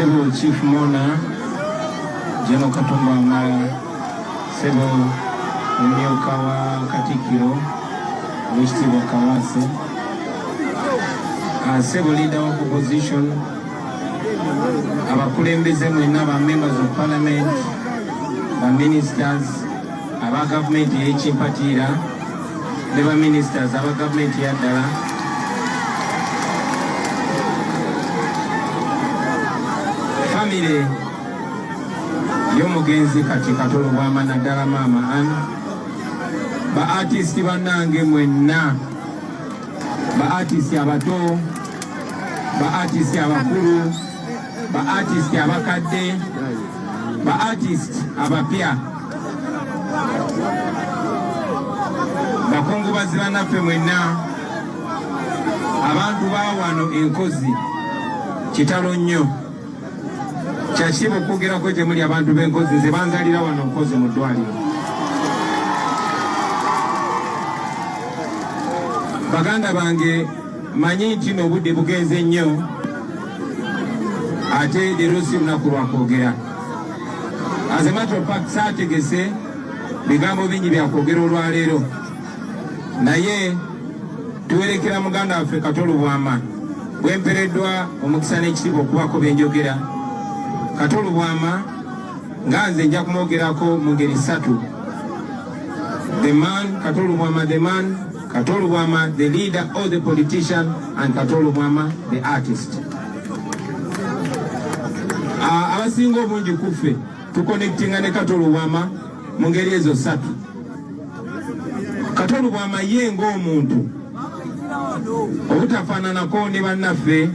Sebo Chief Mona General Katumba Wamala, Sebo omumyuka wa Katikkiro Owekitiibwa Kawaase, Sebo Leader of Opposition, abakulembeze mwenna ba members of parliament, ba ministers aba gavumenti ey'ekimpatiira ne ba ministers aba gavumenti eyaddala, famire y'omugenzi kati Kato Lubwama naddala maama Ann, ba artist bannange mwenna, ba artist abato, ba artist abakulu, ba artist abakadde, ba artist abapya, bakungubazi bannaffe mwenna, abantu ba wano enkozi, kitalo nnyo. Kyakitiibwa okwogerako gye muli abantu b'enkozi. Nze banzalira wano Nkozi mu ddwaliro. Baganda bange, manyi nti n'obudde bugenze nnyo, ate leero si lunaku lwa kwogera. As a matter of fact, saategese bigambo bingi byakwogera olwaleero, naye tuwerekera muganda waffe Kato Lubwama bwempereddwa omukisa n'ekitiibwa okubaako byenjogera. Kato Lubwama nga nze nja kumwogerako mu ngeri ssatu: the man Kato Lubwama, the man Kato Lubwama, the leader or the politician, and Kato Lubwama, the artist. Abasinga obungi kuffe tuconnectinga ne Kato Lubwama mu ngeri ezo ssatu. Kato Lubwama ye ng'omuntu, obutafaananako ne bannaffe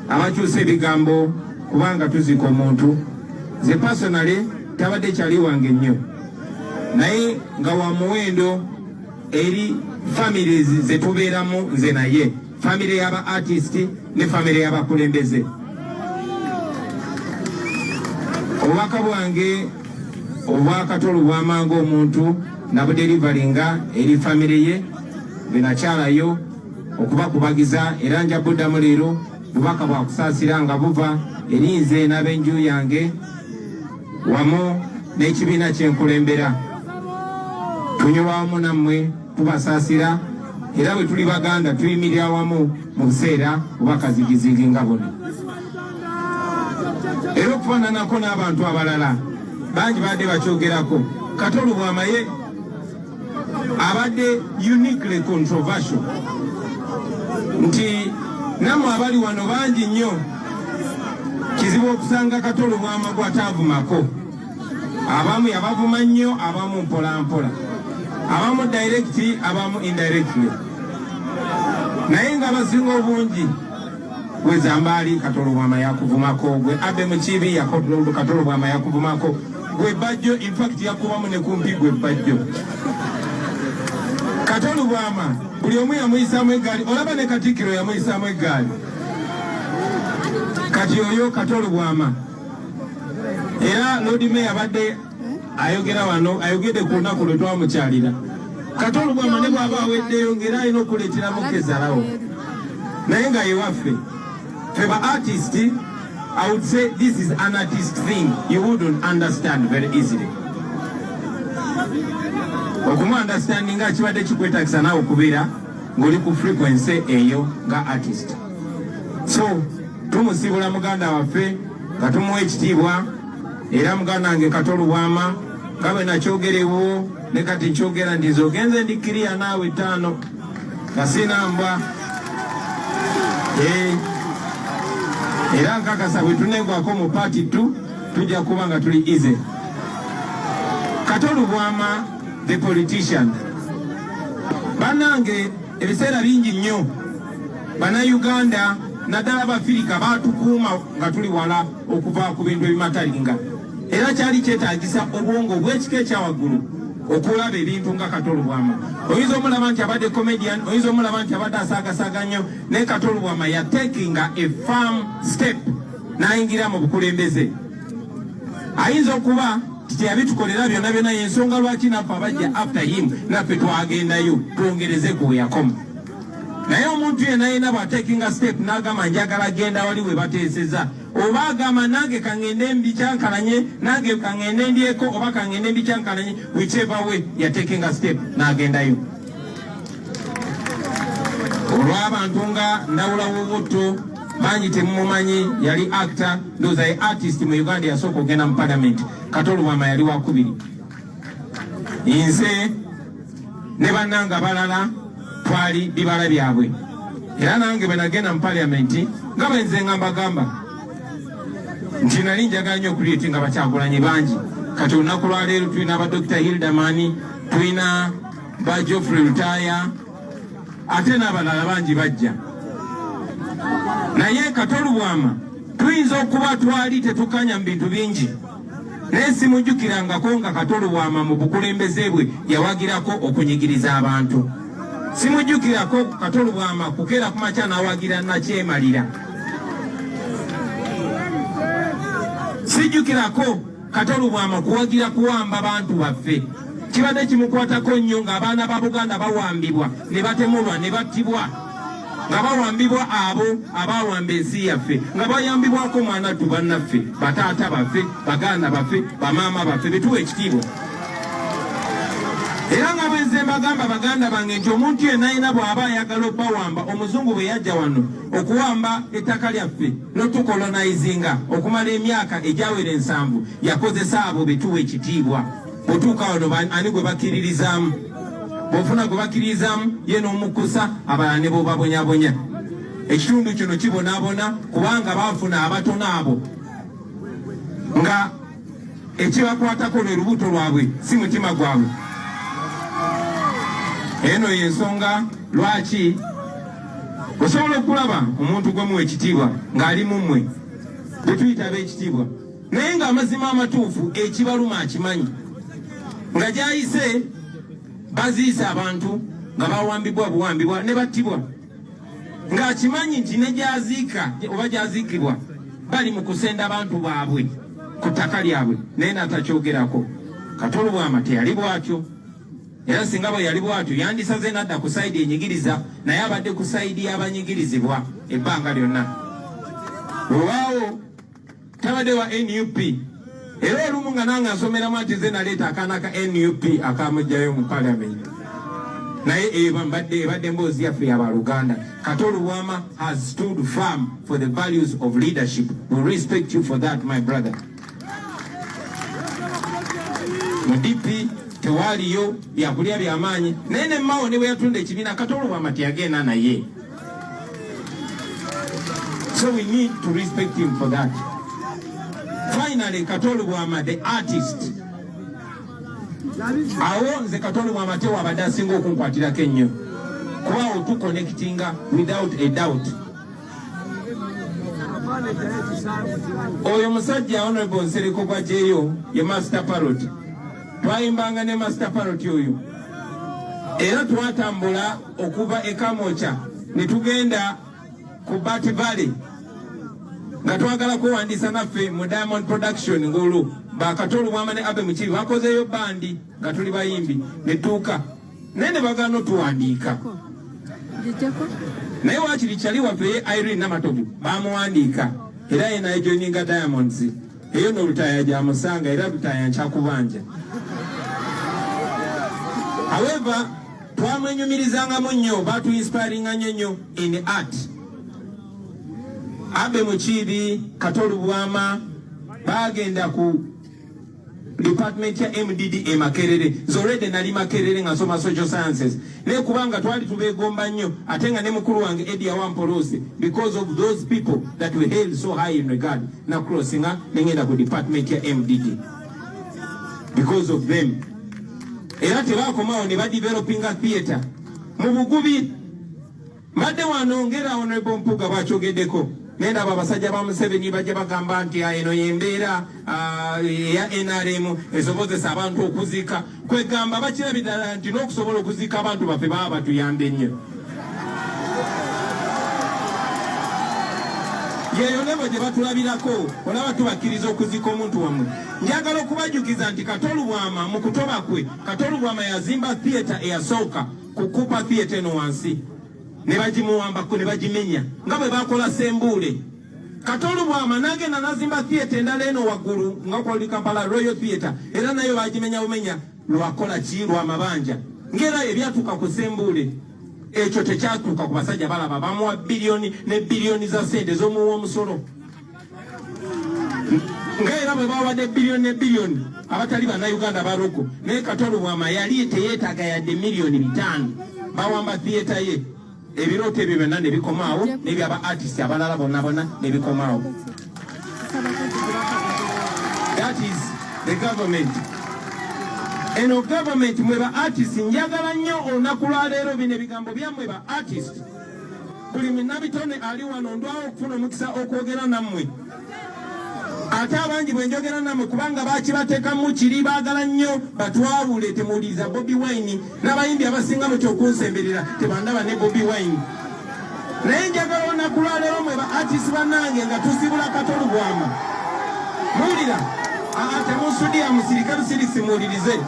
abakyusa ebigambo kubanga tuzika omuntu, nze personally tabadde kyali wange nnyo, naye nga wa muwendo eri families zetubeeramu nze naye, family y'aba artist ne family y'abakulembeze. Obubaka bwange obwa Kato Lubwama ng'omuntu nabudeliveringa eri family ye bwenakyalayo okubakubagiza, era nja buddamu leero. Bubaka bwakusaasira nga buva eri nze n'ab'enju yange wamu n'ekibiina kyenkulembera. Tunywa wamu nammwe, tubasaasira, era bwe tuli Baganda tuyimirira wamu mu biseera oba kazigizigi nga buno. Era okufaananako n'abantu abalala bangi badde bakyogerako, Kato Lubwama ye abadde uniquely controversial, nti nammwe abali wano bangi nnyo kizibu okusanga Kato Lubwama gw'ataavumako. Abamu yabavuma nnyo, abamu mpola mpola, abamu direct, abamu indirectly, naye nga abasinga obungi, gwe Zambaali, Kato Lubwama yakuvumako, gwe Abe Mukiibi, Kato Lubwama yakuvumako, gwe Bajjo, infact yakubamu ne kumpi gwe Bajjo. Kato Lubwama buli omu yamuyisaamu eggaali, olaba ne Katikkiro yamuyisaamu eggaali. Kati oyo Kato Lubwama. Era Lord Mayor abadde ayogera wano, ayogedde ku lunaku lwe twamukyalira. Kato Lubwama ne bw'aba aweddeyo ng'era alina okuleeteramu kezalawo, naye nga yewaffe ffe ba artist. I would say this is an artist thing you wouldn't understand very easily. Okumu understanding nga kibadde kikwetagisa naawe okubeera ng'oli ku frequency eyo nga artist. So tumusibula muganda waffe nga tumuwa ekitiibwa. Era muganda wange Kato Lubwama, nga bwe nakyogerewo ne kati nkyogera nti nze ogenze ndi kiriya naawe ttaano nga sina mbwa. Era nkakasa bwe tunegwako mu part 2 tujja kuba nga tuli easy. Kato Lubwama the politician, bannange, ebiseera bingi nnyo Bannayuganda naddala Abafirika batukuuma nga tuli wala okuva ku bintu ebimatalinga, era kyali kyetaagisa obwongo obw'ekika ekyawaggulu okulaba ebintu nga Kato Lubwama. Oyinza omulaba nti abadde comedian, oyinza omulaba nti abadde asaagasaaga nnyo, naye Kato Lubwama yatekinga a firm step n'ayingira mu bukulembeze. Ayinza okuba teyabitukolera byonna byonna, yensonga lwaki naffe abajja after him naffe twagendayo twongereze ku weyakoma. Naye omuntu yenna yenna bw'atekinga step n'agamba njagala genda wali we bateeseza. Oba agamba nange kaŋŋende mbikyankalanye, nange kaŋŋende ndyeko, oba kaŋŋende mbikyankalanye, whichever way yatekinga step n'agendayo. Olw'abantu nga Ndawula Wobutto bangi temumumanyi, yali actor, ndowooza ye artist mu Uganda yasooka okugenda mu parliament. Kato Lubwama yali wakubiri. Nze ne bannange abalala twali bibala byabwe, era nange bwe nagenda mu parliament nga bwe nze nga mbagamba nti nali njagala nnyo okuliitinga bakyagulanyi bangi. Kati olunaku lwaleero tulina ba Dr. Hildamani, tulina ba Geoffrey Lutaaya, ate n'abalala bangi bajja. Naye Kato Lubwama tuyinza okuba twali tetukanya mu bintu bingi, naye simujjukirangako nga Kato Lubwama mu bukulembeze bwe yawagirako okunyigiriza abantu. Simujjukirako Kato Lubwama kukeera ku makya n'awagira nakyemalira. Sijjukirako Kato Lubwama kuwagira kuwamba bantu baffe. Kibadde kimukwatako nnyo ng'abaana ba Buganda bawambibwa ne batemulwa ne battibwa, nga bawambibwa abo abawamba ensi yaffe, nga bayambibwako mwanattu bannaffe, bataata baffe, baganda baffe, bamaama baffe betuwa ekitiibwa. Era nga bwe nze mbagamba baganda bange nti omuntu yenna yenna bw'aba ayagala obbawamba, omuzungu bwe yajja wano okuwamba ettaka lyaffe n'otukolonizinga okumala emyaka egyawera 70, yakozesa abo betuwa ekitiibwa. Bw'otuuka wano ani gwe bakkiririzaamu? Bw'ofuna gwe bakkiririzaamu ye n'omukusa, abalala ne bobabonyabonya. Ekitundu kino kibonaabona kubanga baafuna abatono abo nga ekibakwatako lwe lubuto lwabwe, si mutima gwabwe. Eno y'ensonga lwaki osobola okulaba omuntu gwe muwa ekitiibwa ng'ali mu mmwe, bwe tuyita ab'ekitiibwa, naye ng'amazima amatuufu ekibaluma akimanyi, nga gy'ayise baziise abantu nga bawambibwa buwambibwa ne battibwa, ng'akimanyi nti ne gy'aziika oba gy'aziikibwa bali mu kusenda abantu baabwe ku ttaka lyabwe, naye n'atakyogerako. Kato Lubwama teyali bw'atyo, era singa bwe yali bw'atyo yandisaze n'adda ku sayidi enyigiriza, naye abadde ku sayidi y'abanyigirizibwa ebbanga lyonna. Weewaawo tabadde wa NUP, era olumu nga nange nsomeramu ati nze naleeta akaana ka NUP akamuggyayo mu parliament, naye ebadde emboozi yaffe yabaluganda. Kato Lubwama has stood firm for the values of leadership. We respect you for that, my brother. Mu DP tewaliyo byakulya byamaanyi, naye ne Mao ne bwe yatunda ekibiina Kato Lubwama teyagenda naye. So we need to respect him for that. Finally, Kato Lubwama, the artist. Awo nze Kato Lubwama tewabadde asinga okunkwatirako ennyo, kuba awo tuconnectinga without a doubt. Oyo musajja Honorable Nsereko Gwajeyo ye Master Parrot, twayimbanga ne Master Parrot oyo, era twatambula okuva e Kamwokya ne tugenda ku Bat Valley nga twagala kwewandiisa naffe mu Diamond Production, ng'olwo ba Kato Lubwama ne Abe Mukiibi bakozeeyo bandi nga tuli bayimbi, ne tuuka naye ne bagaana otuwandiika, naye waakiri kyali waffe ye Irene Namatovu bamuwandiika, era ye naye joininga Diamonds eyo no Lutaaya gyamusanga, era Lutaaya nkyakubanja. However, twamwenyumirizangamu nnyo, batuinspiringa nnyo nnyo in art. Abe Mukiibi, Kato Lubwama bagenda ku department ya MDD e Makerere. Nze already nali Makerere nga nsoma social sciences, naye kubanga twali tubeegomba nnyo, ate nga ne mukulu wange Eddie Awampolose, because of those people that we held so high in regard, na crossinga nengenda ku department ya MDD because of them. Era tebakomawo ne badevelopinga theatre mu bugubi. Mbadde wano ngera Honorable Mpuuga bwakyogeddeko, naye ndaba abasajja ba Museveni bajja bagamba nti eno y'embeera eya NRM esobozesa abantu okuziika. Kwegamba bakirabye ddala nti n'okusobola okuziika abantu baffe baba batuyambye nnyo. Yeeyo nebo gye batulabirako, olaba tubakkiriza okuziika omuntu wammwe. Njagala okubajjukiza nti Kato Lubwama mu kutoba kwe, Kato Lubwama yazimba theatre eyasooka ku Cooper Theatre eno wansi, ne bagimuwambako ne bagimenya nga bwe bakola Sembuule. Kato Lubwama n'agenda n'azimba theatre endala eno waggulu nga kwali Kampala Royal Theatre, era nayo bagimenya bumenya lwakola ki, lwa mabanja. Ng'era ebyatuuka ku Ssembuule ekyo tekyatuuka ku basajja balaba, bamuwa biliyoni ne biliyoni za ssente z'omuwa omusolo, nga era bwe bawadde biliyoni ne biliyoni abatali bannayuganda barogo. Naye Kato Lubwama yali teyeetaaga yadde 5 miliyoni, bawamba theatre ye, ebirooto ebyo byonna ne bikomaawo, n'ebyaba artist abalala bonna bonna ne bikomaawo. That is the government. Eno government, mwe ba artist, njagala nnyo olunaku lwaleero bino ebigambo byammwe ba artist. Buli munnabitone ali wano, ndwawo okufuna omukisa okwogera nammwe, ate abangi bwe njogera nammwe kubanga bakibateekamu kiri, baagala nnyo batwawule. Temuwuliriza Bobi Wine n'abayimbi abasinga mutya okunsemberera, tebandaba ne Bobi Wine. Naye njagala olunaku lwaleero mwe ba artist bannange, nga tusibula Kato Lubwama, muwulira? Aa, temunsudiya, musirike busirisi, muwulirize.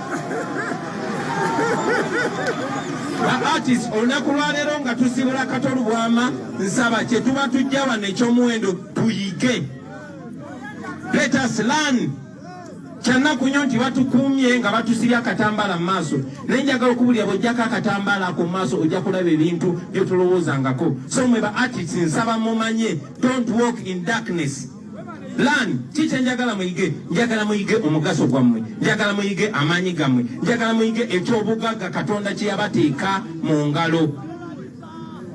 Ba artist, olunaku lwaleero nga tusibula Kato Lubwama, nsaba kye tuba tujja wano ekyomuwendo tuyige. Let us learn. Kyanaku nnyo nti batukuumye nga batusibye akatambaala mu maaso, naye njagala okubulya, bw'ojjako akatambaala ako mu maaso ojja kulaba ebintu byotolowoozangako. So mwe ba artists, nsaba mumanye, don't walk in darkness, learn. Ki kyenjagala muyige? Njagala muyige omugaso gwammwe, njagala muyige amaanyi gammwe, njagala muyige ekyobugagga Katonda kye yabateeka mu ngalo.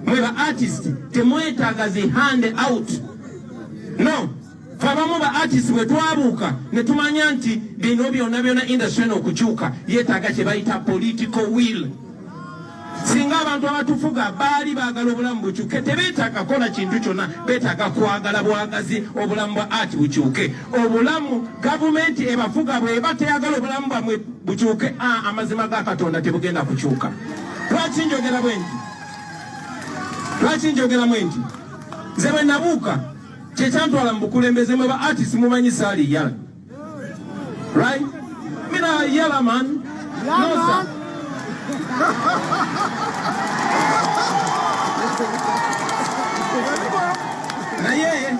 Mwe ba artist temwetaaga zi hand out, no. Fe abamu ba artist bwe twabuuka ne tumanya nti bino byonna byonna, industry eno okukyuka yeetaaga kye bayita political will. Singa abantu abatufuga baali baagala obulamu bukyuke, tebeetaaga kola kintu kyonna, beetaaga kwagala bwagazi obulamu bwa art bukyuke. Obulamu gavumenti ebafuga bweba teyagala obulamu bwamwe bukyuke, amazima ga Katonda tebugenda kukyuka. Lwaki njogera bwe nti? Lwaki njogeramu nti nze bwe nabuuka kyekyantwala mu bukulembeze? Mwe ba artist mumanyi saali yala, right? Mina yala man, no sir. Naye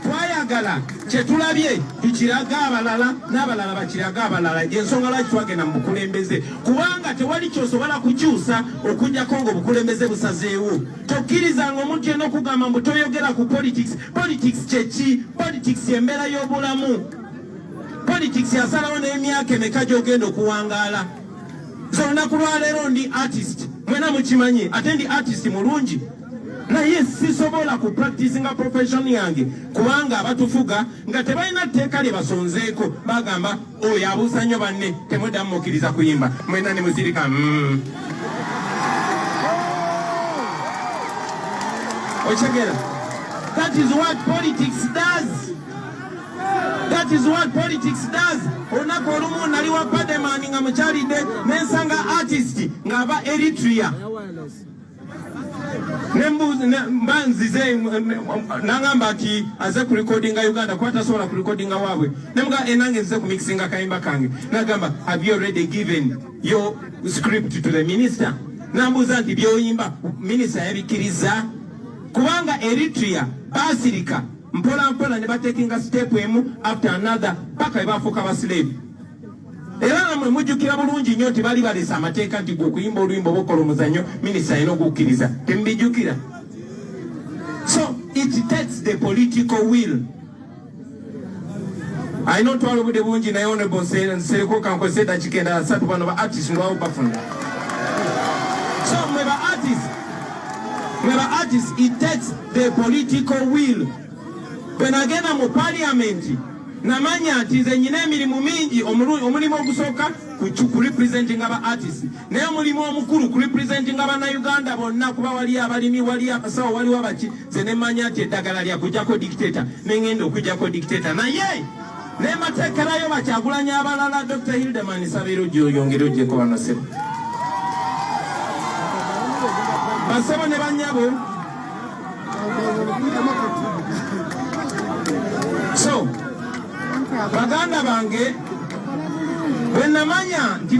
twayagala kyetulabye tukiraga abalala, n'abalala bakiraga abalala. Ensonga lwaki twagenda mu bukulembeze, kubanga tewali kyosobola kukyusa okujjako nga obukulembeze busazeewo. Tokkirizanga omuntu yenna okugamba mbu toyogera ku politics. Politics kyeki? Politics embeera y'obulamu. Politics yasalawo n'emyaka emeka gy'ogenda okuwangaala. So olunaku lwaleero ndi artist, mwena mukimanyi, ate ndi artist mulungi, naye sisobola ku practicinga profession yange kubanga abatufuga nga tebalina tteeka lye basonzeeko, bagamba oyo abuusa nnyo banne, temuddamu mukkiriza kuyimba, mwena ne musirika. Okitegeera? That is what politics does. That is what politics does. Olunaku olumu nali wa Pademan nga mukyalidde, nensanga artist ng'ava Eritrea. Mba nzize, nangamba nti aze kurecordinga Uganda kuba tasobola kurecordinga waabwe. Nemuga enange nzize kumixinga kayimba kange. Nagamba, "Have you already given your script to the minister?" Nambuuza nti byoyimba minisita yabikkiriza? Kubanga Eritrea basirika mpola mpola ne batekinga step emu after another paka webafuuka baslave. Era namwe mujjukira bulungi nnyo nti bali balesa amateeka nti gwe okuyimba oluyimba oba okola omuzannyo, minisita alina okukkiriza. Temubijjukira? So it takes the political will. Alina otwala obudde bungi, naye honorable Nsereko, kankozesa eddakiika endala 3. Bano ba artist ndwawo bafuna. So mwe ba artist, mwe ba artist, it takes the political will. Bwe nagenda mu parliament, namanya nti nze nyina emirimu mingi. Omulimu ogusooka ku representinga ba artist, naye omulimu omukulu ku representinga bannayuganda bonna, kuba wali abalimi, wali abasawo, waliwo abaki. Nze nemanya nti eddagala lyakujjako dictator, nengenda okujjako dictator, naye nemateekerayo bakyagulanya abalala. Dr Hildeman Sabiro, gyoyongere ojjeko bano sebo, basebo ne banyabo. So baganda bange, bwe namanya nti